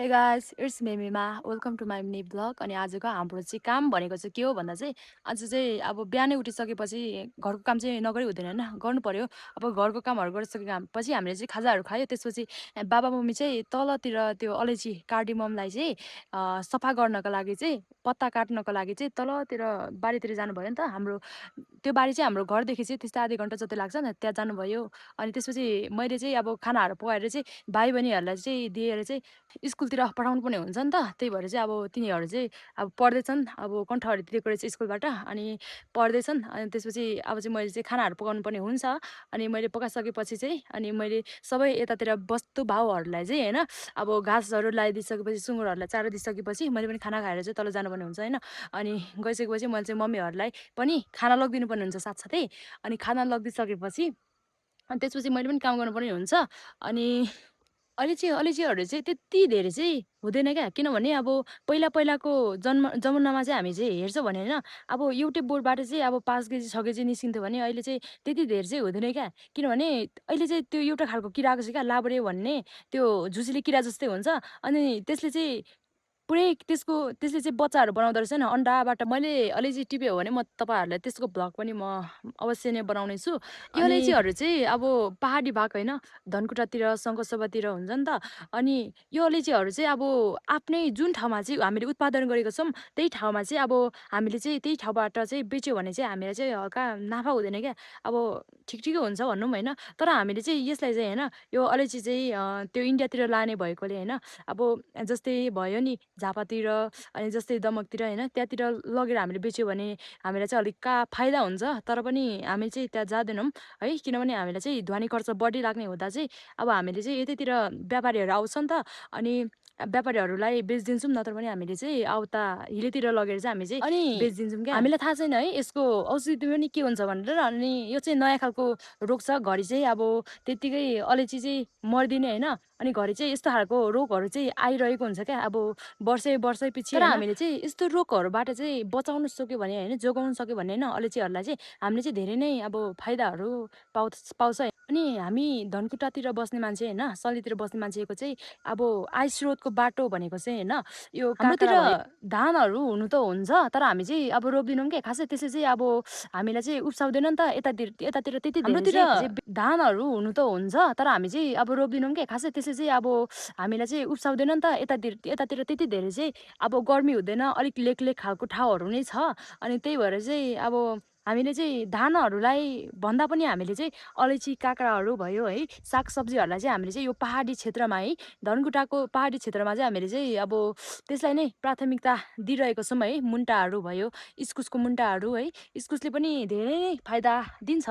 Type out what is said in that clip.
हे guys it's मेमीमा welcome to my mini blog. अनि आजको हाम्रो चाहिँ काम भनेको चाहिँ के हो भन्दा चाहिँ आज चाहिँ अब बिहानै उठिसकेपछि घरको काम चाहिँ नगरी हुँदैन होइन, गर्नु पर्यो। अब घरको कामहरू गरिसकेपछि हामीले चाहिँ खाजाहरू खायो। त्यसपछि बाबा मम्मी चाहिँ तलतिर त्यो अलैँची कार्डिममलाई चाहिँ सफा गर्नको लागि चाहिँ पत्ता काट्नको लागि चाहिँ तलतिर बारीतिर जानुभयो नि त। हाम्रो त्यो बारी चाहिँ हाम्रो घरदेखि चाहिँ त्यस्तै आधी घन्टा जति लाग्छ नि, त्यहाँ जानुभयो। अनि त्यसपछि मैले चाहिँ अब खानाहरू पकाएर चाहिँ भाइ बहिनीहरूलाई चाहिँ दिएर चाहिँ स्कुलतिर पठाउनु पर्ने हुन्छ नि त। त्यही भएर चाहिँ अब तिनीहरू चाहिँ अब पढ्दैछन्, अब कण्ठहरू दिएको रहेछ स्कुलबाट, अनि पढ्दैछन्। अनि त्यसपछि अब चाहिँ मैले चाहिँ खानाहरू पकाउनु पर्ने हुन्छ। अनि मैले पकाइसकेपछि चाहिँ अनि मैले सबै यतातिर वस्तु भाउहरूलाई चाहिँ होइन, अब घाँसहरू लगाइदिइसकेपछि सुँगुरहरूलाई चारो दिइसकेपछि मैले पनि खाना खाएर चाहिँ तल जानुपर्ने हुन्छ होइन। अनि गइसकेपछि मैले चाहिँ मम्मीहरूलाई पनि खाना लगिदिनु पर्ने हुन्छ साथसाथै। अनि खाना लगिदिइसकेपछि अनि त्यसपछि मैले पनि काम गर्नुपर्ने हुन्छ। अनि अलैँचीहरू चाहिँ त्यति धेरै चाहिँ हुँदैन क्या, किनभने अब पहिलाको जमानामा चाहिँ हामी चाहिँ हेर्छौँ भने होइन, अब एउटै बोटबाट चाहिँ अब 5 केजी 6 केजी निस्किन्थ्यो भने अहिले चाहिँ त्यति धेरै चाहिँ हुँदैन क्या। किनभने अहिले चाहिँ त्यो एउटा खालको किरा आएको छ क्या, लाबरे भन्ने, त्यो झुसिले किरा जस्तै हुन्छ। अनि त्यसले चाहिँ त्यसले चाहिँ बच्चाहरू बनाउँदो रहेछ नि अन्डाबाट। मैले अलैँची टिप्यो भने म तपाईँहरूलाई त्यसको भ्लग पनि म अवश्य नै बनाउने छु। यो अलैँचीहरू चाहिँ अब पहाडी भाग होइन, धनकुटातिर सङ्खुवासभातिर हुन्छ नि त। अनि यो अलैँचीहरू चाहिँ अब आफ्नै जुन ठाउँमा चाहिँ हामीले उत्पादन गरेको छौँ त्यही ठाउँमा चाहिँ अब हामीले चाहिँ त्यही ठाउँबाट चाहिँ बेच्यो भने चाहिँ हामीलाई चाहिँ हल्का नाफा हुँदैन क्या। अब ठिकै हुन्छ भनौँ होइन। तर हामीले चाहिँ यसलाई चाहिँ होइन, यो अलैँची चाहिँ त्यो इन्डियातिर लाने भएकोले होइन, अब जस्तै भयो नि झापातिर, अनि जस्तै दमकतिर होइन, त्यहाँतिर लगेर हामीले बेच्यो भने हामीलाई चाहिँ अलिक फाइदा हुन्छ। तर पनि हामी चाहिँ त्यहाँ जाँदैनौँ है, किनभने हामीलाई चाहिँ ध्वनि खर्च बढी लाग्ने हुँदा चाहिँ अब हामीले चाहिँ यतैतिर व्यापारीहरू आउँछ नि त। अनि व्यापारीहरूलाई बेचिदिन्छौँ, नत्र पनि हामीले चाहिँ औता हिलेतिर लगेर चाहिँ हामी चाहिँ अनि बेचिदिन्छौँ क्या। हामीलाई थाहा छैन है यसको औषधि पनि के हुन्छ भनेर। अनि यो चाहिँ नयाँ खालको रोग छ, घरि चाहिँ अब त्यत्तिकै अलैँची चाहिँ मर्दिने होइन। अनि घरि चाहिँ यस्तो खालको रोगहरू चाहिँ आइरहेको हुन्छ क्या, अब वर्षै पछि। तर हामीले चाहिँ यस्तो रोगहरूबाट चाहिँ बचाउन सक्यो भने होइन, जोगाउन सक्यो भने होइन, अलैँचीहरूलाई चाहिँ हामीले चाहिँ धेरै नै अब फाइदाहरू पाउँछ। अनि हामी धनकुटातिर बस्ने मान्छे होइन, सल्लीतिर बस्ने मान्छेको चाहिँ अब आय स्रोतको बाटो भनेको चाहिँ होइन, यो हाम्रोतिर धानहरू हुनु त हुन्छ, तर हामी चाहिँ अब रोप्दैनौँ क्या खासै। त्यसले चाहिँ अब हामीलाई चाहिँ उब्जाउँदैन नि त। यतातिर त्यति धेरै चाहिँ धानहरू हुनु त हुन्छ, तर हामी चाहिँ अब रोप्दैनौँ क्या खासै। त्यसले चाहिँ अब हामीलाई चाहिँ उब्जाउँदैन नि त। यतातिर त्यति धेरै चाहिँ अब गर्मी हुँदैन, अलिक लेकलेक खालको ठाउँहरू नै छ। अनि त्यही भएर चाहिँ अब हामीले चाहिँ धानहरूलाई भन्दा पनि हामीले चाहिँ अलैँची काँक्राहरू भयो है, सागसब्जीहरूलाई चाहिँ हामीले चाहिँ यो पहाडी क्षेत्रमा है, धनकुटाको पहाडी क्षेत्रमा चाहिँ हामीले चाहिँ अब त्यसलाई नै प्राथमिकता दिइरहेको छौँ है। मुन्टाहरू भयो, इस्कुसको मुन्टाहरू है, इस्कुसले पनि धेरै नै फाइदा दिन्छ।